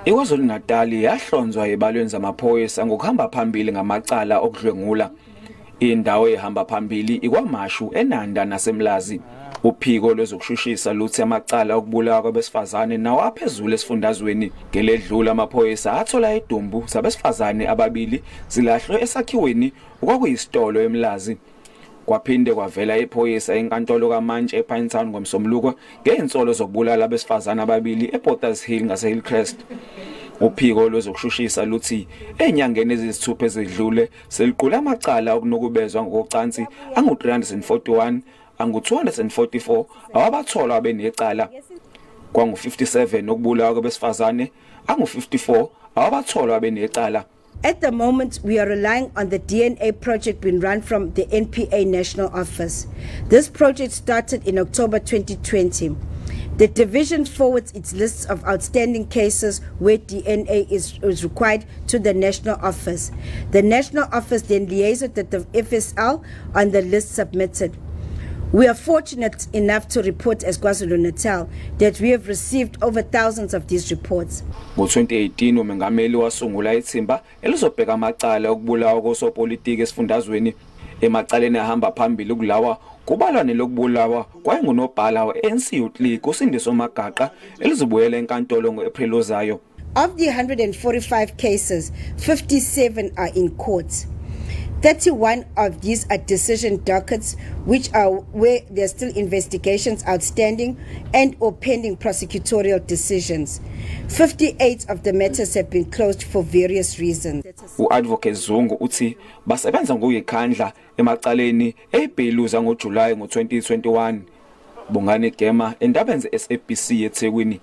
IKwaZulu-Natal yahlonzwa ebalweni zamaphoyisa ngokuhamba phambili ngamacala okudlwengula. Indawo ehamba phambili iKwaMashu, eNanda naseMlazi. Uphiko lwezokushushisa luthi amacala okubulawa kwabesifazane nawo aphezulu esifundazweni. Ngeledlula amaphoyisa athola idumbu zabesifazane ababili zilahlwe esakhiweni okwakuyisitolo eMlazi. Kwaphinde kwavela iphoyisa enkantolo kaMantshi ePinetown ngoMsombuluko ngeinsolo zokubulala abesifazane ababili ePorters Hill ngaseHillcrest. Uphiko lwezokushushisa luthi enyangeni eziyisithupha ezidlule seliqula amacala okunukubezwa ngokocansi angu-341, angu-244 awabatholwa benecala, kwangu-57 okubulawa kwabesifazane, angu-54 awabatholwa benecala. At the moment, we are relying on the DNA project being run from the NPA National Office. This project started in October 2020. The division forwards its lists of outstanding cases where DNA is required to the National Office. The National Office then liaises with the FSL on the list submitted. We are fortunate enough to report as KwaZulu-Natal that we have received over thousands of these reports. Ngo-2018 umengameli wasungula ithimba elizobheka amacala okubulawa kosopolitiki esifundazweni. Emacaleni ahamba phambili kulawa kubalwa nelokubulawa kwayengunobhala we-ANC Youth League uSindiso Magaqa, elizobuyela enkantolo ngo-April ozayo. Of the 145 cases, 57 are in court. 31 of these are decision dockets, which are where there are still investigations outstanding and or pending prosecutorial decisions. 58 of the matters have been closed for various reasons. U-Advocate Zungu uthi basebenza ngokuzikhandla emacaleni ebheluza ngoJuly ngo-2021. Bongani Gema, endabeni ze-SABC eThekwini.